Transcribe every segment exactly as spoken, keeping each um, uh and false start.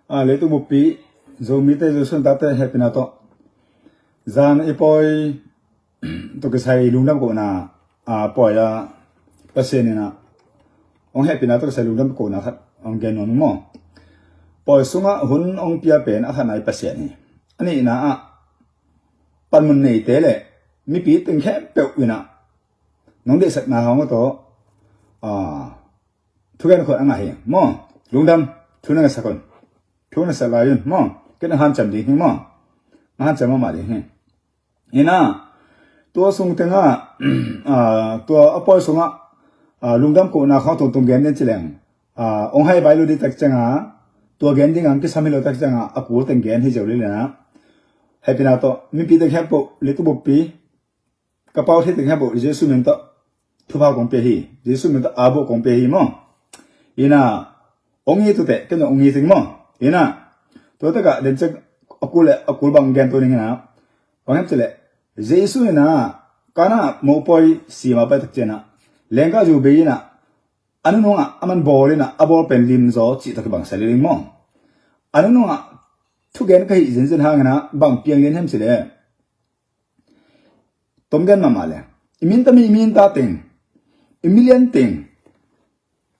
A, leitung buppi, Zomite, Zosuan tate hehpihna tawh, zan i pawi tawh kisai lungdam kohna a pawi a Pasian in ah hong hehpihna tawh kisai lungdam kohna khat hong gen nuam ing maw. Pawi sungah hun hong pia pen a khatna i Pasian hi. A nihna ah panmun neite le mipi teng khempeuh in ah nong deihsakna hong tawh, a, thugen khawh a ngah hi maw. Lungdam, thu na ngetsak un. Thu na ngetsak lai un maw. Kei na hanciam ding hi maw. Na hanciam mahmah ding hi. Ina, tua sung tengah, a, tua a pawi sungah, a, lungdam kohna khawng tungtung gen den ci leng, a, hong hai bai lo ding tak ciangah, tua gen ding ang kisam hi lo tak ciangah a kul teng gen hi ziau lel ina. Hehpihna tawh mipi teng khempeuh, leitung buppi, ka pau thei teng khempeuh Jesu min tawh thupha kong pia hi. Jesu min tawh a bawh kong pia hi maw. Ina, hong it uh teh, ken hong it ing maw. Ina, tua takah den ciang a kul le a kul bang gen to ning ina. Bang hiam cih leh, Jesu in ah Kana mopawi sima pai tak ciangah, lengka zu bei in ah, a nunungah a man bawl in ah, a bawl pen lim zaw cih tawh kibang sa lel ing maw. A nunungah thugen ka hih zenzen hangin ah bang piang lian hiam cih leh, tom gen mahmah le, i minta mi, i minta teng, i milian teng,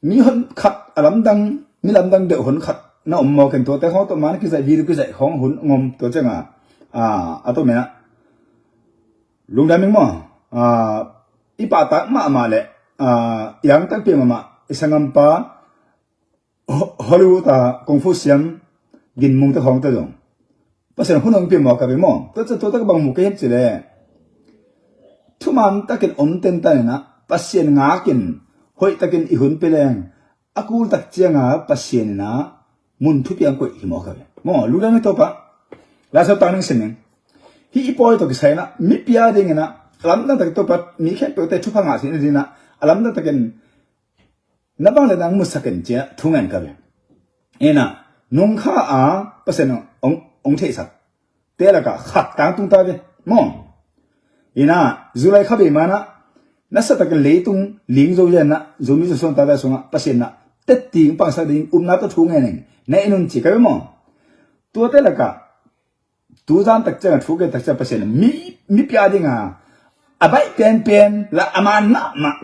mi hon khat a lamdang, mi lamdang deuh hon khat na om maw ken, tuate khawng tawh man kizaih, video kizaih khawng hun ngom tua ciangah, a, a tom in ah lungdam ing maw. A, i pahtak mahmah le, a, i angtang pia mahmah i sanggampa Ho-, Hollywood a kung fu siam Gin Mung te khawng te zong Pasian hun hong pia mawk a ve maw. Tua ciang tua tak bang mu ka hiam cih leh, thuman takin om tentan in ah Pasian ngakin hoih takin i hun pia leng, a kul tak ciangah Pasian in ah mun thupiang koih hi mawk a ve maw. Lungdam hi Topa. Lai Siangtho tang ning sim ning. Hih i pawi tawh kisai in ah mi pia ding in ah a lamdang takin Topa, mi khempeuhte thupha ngah theihna ding in ah a lamdang takin na bang le nang musak in ci-a thu ngen ka ve. Ina, nungkha a Pasian hong, hong theihsak te lakah khat tangtung ta ve maw. Ina, July kha bei manah nasa takin leitung ling zo hian ah, Zomi Zosuan tate sungah Pasian ah tetting pangsak ding upna tawh thu ngen ing, na en un ci ka ve maw. Tuate lakah tuzan tak ciangah thu gen tak ciang Pasian mi, mi pia dinga a baih penpen la a man mahmah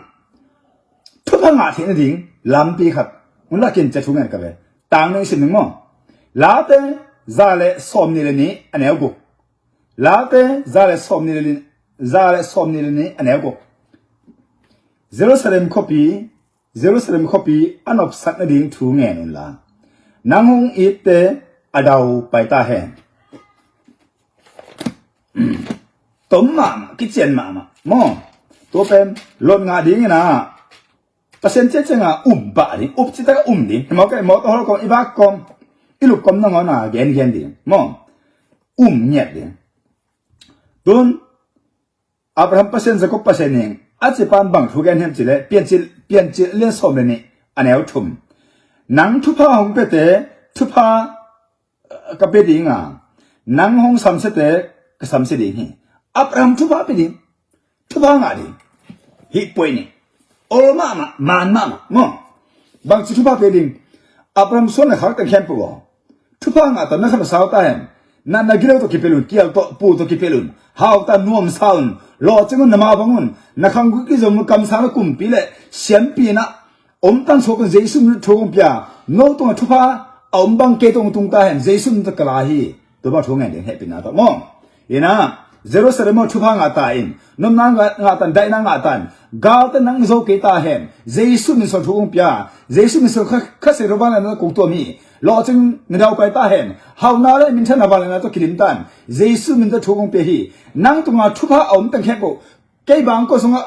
thupha ngah theihna ding lampi khat hong lakin ci-a thu ngen ka ve. Tang ning sim ning maw. Late za le sawmnih le nih a neu guk. Late za le sawmnih le nih, za le sawmnih le nih a neu guk. Jerusalem khuapi, Jerusalem khuapi a nopsak nading thu ngen unla, nang hong itte a dau pai ta hen. Tom mahmah, kician mahmah maw. Tua pen lot ngah dingin ah Pasian ciatcianga um pah ding, up citak a um ding. Maw, kei maw, ka hol kawm, i vak kawm, i lup kawm nangawn a gengen ding maw. Um ngiat ding. Tun Abraham Pasian, Jacob Pasian in a cipan bang thu gen hiam cih leh, Piancil, Piancil lian sawm le nih a neu thum. Nang thupha hong piate thupha ka pia ding a, nang hong samsiate ka samsia ding hi. Abraham thupha pia ding, thupha ngah ding. Hih puai nih ol mahmah, man mahmah maw. Bangci thupha pia ding? Abraham suan le khak teng khempeuh aw, thupha ngah ta, na khan sau ta hen. Na, na gilo tawh kipelh un, kial tawh, pu tawh kipelh un. Hau ta, nuamsa un, lawhcing un, na mah bang un. Na khang kizom un, kamsang le kumpi le siampi in ah om tan suak un, Jesu min tawh thu kong pia. No tungah thupha a om bang kei tawh hong tung ta hen, Jesu min tawh ka la hi. Tua bang thu ngen ding, hehpihna tawh maw. Ina, Jerusalem aw, thupha ngah ta in, nopna ngah, ngah ta in, daihna ngah ta in. Galte nang zo kei ta hen, Jesu min suang thu kong pia. Jesu min suang kha, kha se ro bang le na kong tuam hi. Lawhcing na dau pai ta hen. Hauhna le minthanna vangliatna tawh kidim ta in, Jesu min tawh thu kong pia hi. Nang tunga thupha a om teng khempeuh, kei bangkua sungah,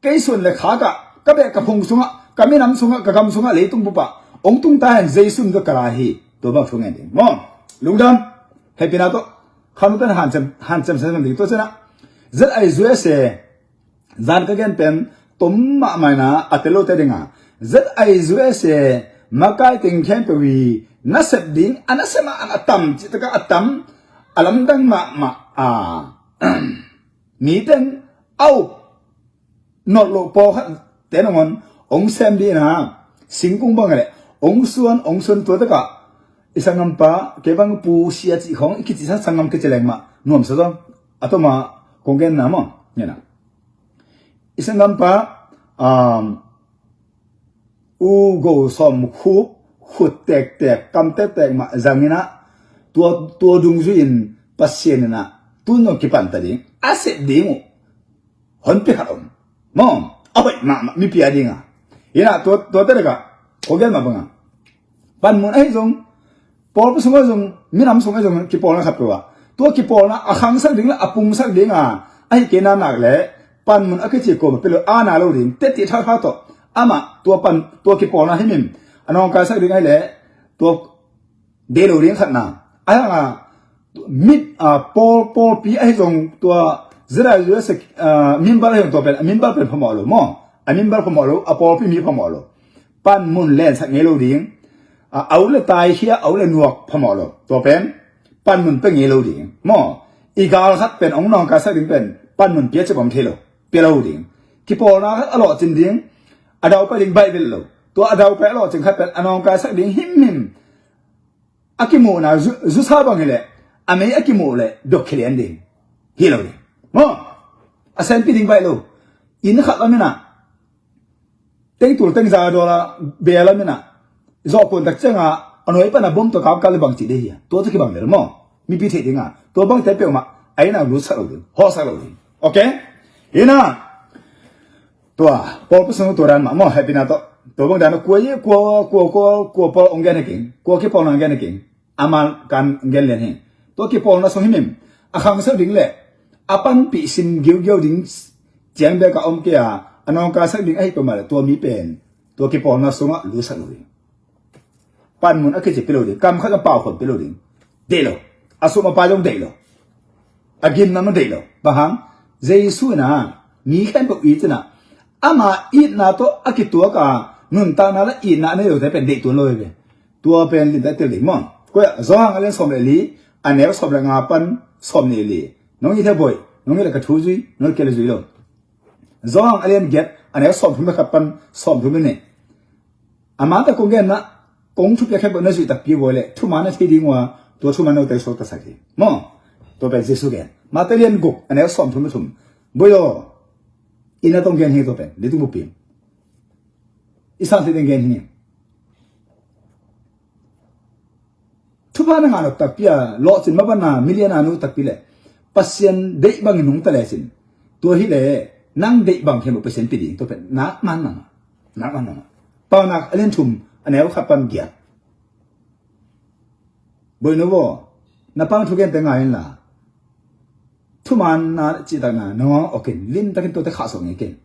kei suan le khak ah, ka beh ka phung sungah, ka minam sungah, ka gam sungah, leitung bup ah hong tung ta hen, Jesu min tawh ka la hi. Tua bang thu ngen ding maw. Lungdam. Hehpihna tawh khanuten hanciam, hanciam sansan ding. Tua ciangah Z I U S A, zan ka gen pen tom mahmah ina, a tel lote dinga Z I U S A makai teng khempeuh i nasep ding, a nasep a, a tam, cih takah a tam, a lamdang mahmah a, miten a up nolh loh pawlkhat te nangawn hong sem ding ina, singkung bang le hong suan, hong suan, tua takah I sanggampa, kei bang Pu Sia cih khong, i kicihsa sanggam kici leng mah nuamsa zaw. A tawma kong genna maw? Ngenah, i sanggampa, um, U Go Sawm Khup khut tektek, kam tektek mah zanginah, tua, tua dungzui in Pasian inah tun zong kipanta ding, a sep ding uh honpi khat om. Maw, a hoih mahmah mipi a dinga. Inah tua, tua te dekah kong gen mah banga, panmun ahi zong, pawlpi sungah zong, minam sungah zong kipawlna khat peuh ah, tua kipawlna a khangsak ding le a pungsak dinga, ahi kei na nak le panmun a kici kuamah pia lo, a na lo ding, teti thakha tawh amah tua pan, tua kipawlna himhim a nawngkaisak ding ahi le, tua deih lo ding khatna. A hanga mit, a, pawl, pawlpi ahi zong tua zira zira sek, a, mimbal ahi zong tua pen, a mimbal pen phamawh lo maw? A mimbal phamawh lo, a pawlpi mi phamawh lo. Panmun lensak ngei lo ding. A, au le taikhia, au le nuak phamawh lo. Tua pen panmun pia ngei lo ding maw? I gal khat pen ong nawngkaisak ding pen panmun pia cip om thei lo. Pia lo ding. Kipawlna khat a lawhcin ding. A daupai ding baih vet lo. Tua a daupai a lawhcin khat pen a nawngkaisak ding himhim. A kimuhna zu, zusa bang hileh, a mei a kimuh leh dok khilian ding. Hi lo ding maw? A senpi ding baih lo. Inn khat lam inah, tengtul tengza dawla bia lam inah, zawhkuan tak cianga a nuai pana bom tawh kaukau le bang cih dei hi a? Tua tawh kibang lel maw? Mipi theih dinga tua bangte peuhmah a innah lutsak lo ding, hawhsak lo ding. Ok? Inah, tua pawlpi sung tua dan mah maw, hehpihna tawh. Tua bang dan kua, kua, kua, kua, kua pawl ong gen hi keng, kua kipawlna ong gen hi keng. Ama kan gen lian hi. Tua kipawlna sung himhim a khangsak ding le a panpih sin giugiau ding ciang bek a om kei a, a nawngkaisak ding ahi peuhmah le tua mi pen tua kipawlna sungah lutsak lo ding. Panmun a kici pia lo ding, kam khat a paukhuan pia lo ding. Deih lo. A sum a pai zong deih lo. A gimna zong deih lo. Bang hang? Jesu inah mi khempeuh it inah, ama itna tawh a kituak a, nuntakna le itna a nei lote pen deih tuan lo hi ve. Tua pen limtak tel ding maw? Koi ah, Johan a lian sawm le li, a neu sawm le nga pan sawm nih le li. Nong it hia boih? Nong it le ka thu zui, nong it kei le zui lo. Johan a lian giat, a neu sawm thum le khat pan sawm thum le nih. A mata kong genna, kong thupiak khempeuh na zuih takpi buai leh thuman na thei ding uh a, tua thuman note suaktasak hi maw? Tua pen Jesu gen. Mata lian guk, a neu sawm thum le thum. Boih aw, inn a tong gen hi tua pen, leitung bup pi. I sang thei ding gen hi. Thupha na ngah nop takpi a, lawhcin mah bana milian a nu takpi le Pasian deih bangin nungta lecin, tua hileh nang deih bang khempeuh Pasian pia ding, tua pen nak man mah, nak man mah. Paunak a lian thum, a neu khat pan giat. Boih nu baw, na pang thugente ngai inla, thumanna cihtakna na ngawng a okin, limtakin tuate khahsuah ngei ken.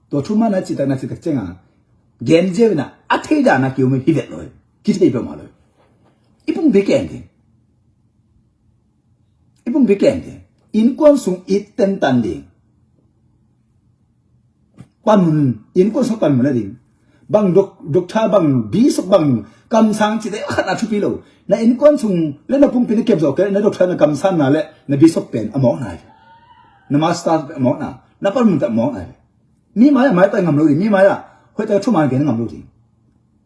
Tua thumanna cihtakna cihtak cianga gen ziau inah a theidana kium hi vet lo hi. Kithei peuhmah lo hi. I pumpi ken ding. I pumpi ken ding. Innkuan sung it tentan ding. Panmun, innkuan sung panmun a ding. Bang dok, doctor, bang bishop, bang kamsang cihte a khatna thupi lo. Na innkuan sung le na pumpi na kep zawh kei, na doctor, na kamsanna le na bishop pen a mawkna hi. Na master a mawkna, na panmun pen a mawkna hi. Mi mai-ah maitai ngam lo ding, mi mai-ah hoihtaka thuman gen ngam lo ding.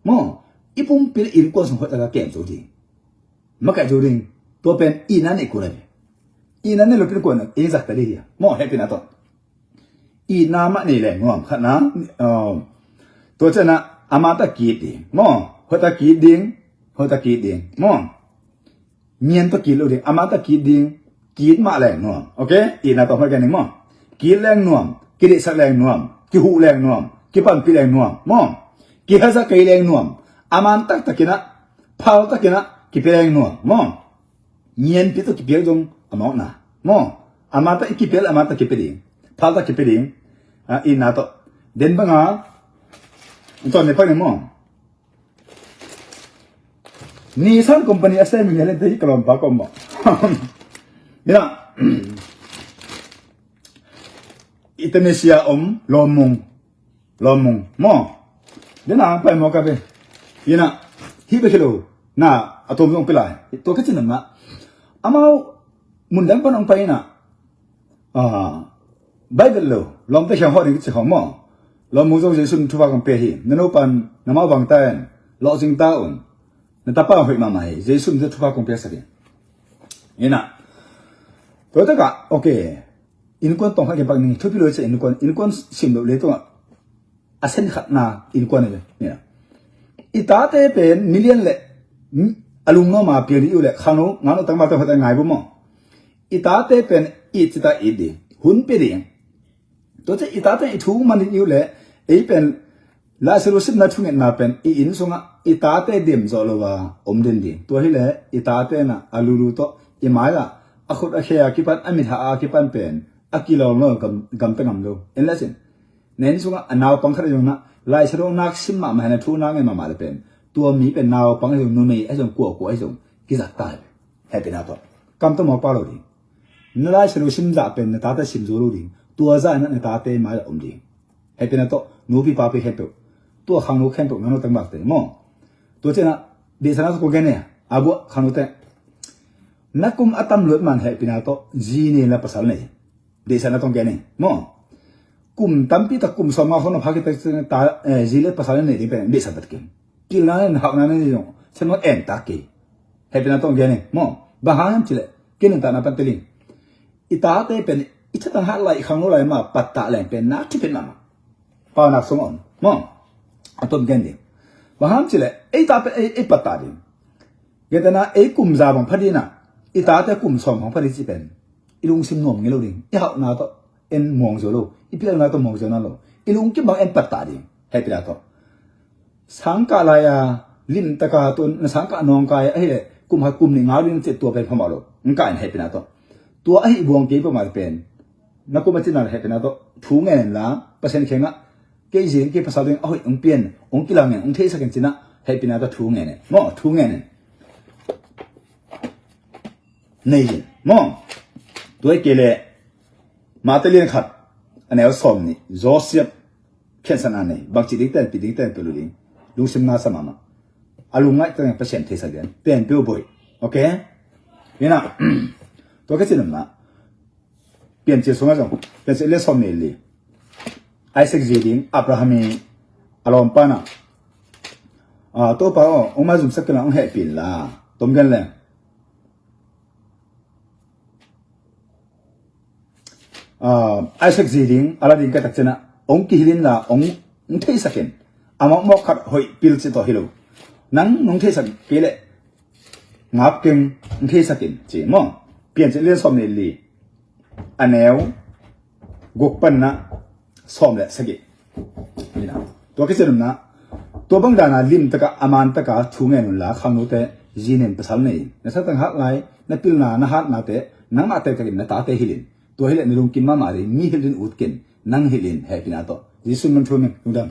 Maw, i pumpi le innkuan sung hoihtaka kem zo ding. Makaih zo ding. Tua pen itna neih kul a hi. Itna neih lo pen kuan ei zakta ding hi a. Maw, hehpihna tawh. Itna mah nei leng nuam khatna. Tua cianah a mata kit ding. Maw, hoihtaka kit ding. Hoihtaka kit ding. Maw. Ngian tawh kit lo ding, a mata kit ding, kit mah leng nuam. Ok? Itna tawh hoih gen ding maw. Kit leng nuam, kideihsak leng nuam, kihuh leng nuam, kipanpih leng nuam maw. Kihazat kei leng nuam, a man taktakinah, phal takinah kipia leng nuam maw. Ngianpi tawh kipiak zong a mawkna maw. A mata i kipiak le a mata kipia ding, phal tawh kipia ding. Itna tawh den banga, tuan ne pak ding maw. Nissan company a sem hi ngial in te hi ka lawmpa ka om maw. Ina, Indonesia om lawmmung, lawmmung maw. Dena ang pai maw ka ve. Ina, hi be khilo na a tom zong pilai. Tua ka cin na amau mun dang pan ang pai ina. Baibel lo lawmte khiang hawh ding kici khawng maw. Lawmmung zong Jesu in thupha kong pia hi. Na no pan na mau bang ta in lawh zing ta un. Na tapa hoih mahmah hi. Jesu min tawh thupha kong piaksak hi. Ina. Tua takah, okay. Innkuan tawng khat kipak ning, thupi lo cia innkuan, innkuan sim lo leitungah a sen khatna innkuan hi ve. Ina. I tate pen million le, mm, a lungnuam a piang dih uh leh, khangno, ngakno tangval tawh khat a ngai bu maw. I tate pen it cita it ding. Hun pia ding. Tua ciang i tate i thu man ding uh leh, ei pen Laisiangtho simna thungetna pen i inn sungah i tate dem zawh lo a om den ding. Tua hileh i tate na a lulu tawh i mai-ah a khut a khe a kipan, a mitha a kipan pen a kilawm lo, gam, gamta ngam lo. En le sin. Na inn sungah a naupang khat a zong na Laisiangtho nak sim mahmah, na thu nak ngen mahmah le pen tua mi pen naupang a zong, numei a zong, kuakua a zong kizak ta hi. Hehpihna tawh. Kam tawh mawk pa lo ding. Na Laisiangtho sim zah pen na tate sim zo lo ding. Tua zah na, na tate mai-ah om ding. Hehpihna tawh, nupi papi khempeuh. Tua khangno khempeuh, ngakno tangvalte maw. Tua ciangah, deihsakna tawh kong gen e, a buah khangnote. Na kum a tam luat man hehpihna tawh, zi nei la pasal nei. Deihsakna tawh kong gen e, maw. Kum tampi tak, kum sawmnga khong na phak khit tak ciang ta, eh, zi le pasal nei ding pen deihsak vet kei. Pilna nei, hauhna nei zong, sen maw en tak kei. Hehpihna tawh kong gen e, maw. Bang hang hiam cih leh, kei nuntakna pan tel ing. I tate pen i thatang hat lai, i khangno lai mah pattah leng pen na thupi mahmah. Paunak sung a om maw. A tom gen ding. Bang hang cih leh ei ta pen ei, ei pattah ding. Gentehna ei kum za bang pha ding na, i tate kum sawm bang pha ding cih pen i lungsim nuam ngei lo ding. I hauhna tawh en muang zo lo, i pilna tawh muang zo na lo, i lungkim bang en pattah ding. Hehpihna tawh. Sangkah lai-a limtaka tun na sangkah nawngkai ahileh kum khat kum nih ngau ding cih tua pen phamawh lo. Ngkah in hehpihna tawh. Tua ahi buang kei peuhmah pen na kum a cina le hehpihna tawh thu ngen inla, Pasian kiangah kei zi ding, kei pasal ding a hoih hong pia in, hong kilang in, hong theisak in cinah hehpihna tawh thu ngen in. Maw, thu ngen in. Nei in. Maw. Tua hi kei leh Matthai lian khat a neu sawm nih, Joseph khensatna nei, bangci ding tenpih ding tenpih lo ding. Lungsim na sa mahmah. A lungngaih tengah Pasian theisak lian. Pianpih uh boih. Okay? Ina, tua ka cih nopna. Piancil sungah zong. Piancil lian sawm nih li. Isaac zi ding, Abraham i a lawmpa na. Ah, Topa aw, hong maizumsak kei la, hong hehpih inla. Ah, Isaac zi ding, a la ding ka tak ciangah, hong kihilh inla, hong, hong theisak in. A mawkmawk khat hoih pil cih tawh hi lo. Nang nong theisak kei leh, ngap keng, hong theisak in, ci maw. Piancil lian sawm nih li. A neu guk panna sawm le sagih. Ina. Tua ka cih nopna. Tua bang dana limtaka, a mantaka thu ngen unla, khangnote, zi nei in, pasal nei in. Na thatang hat lai, na pilna, na hatnate, nangmah tektekin na tate hilh in. Tua hileh na lungkim mahmah ding, mi hilh ding ut kei in, nang hilh in, hehpihna tawh. Jesu min thum in, lungdam.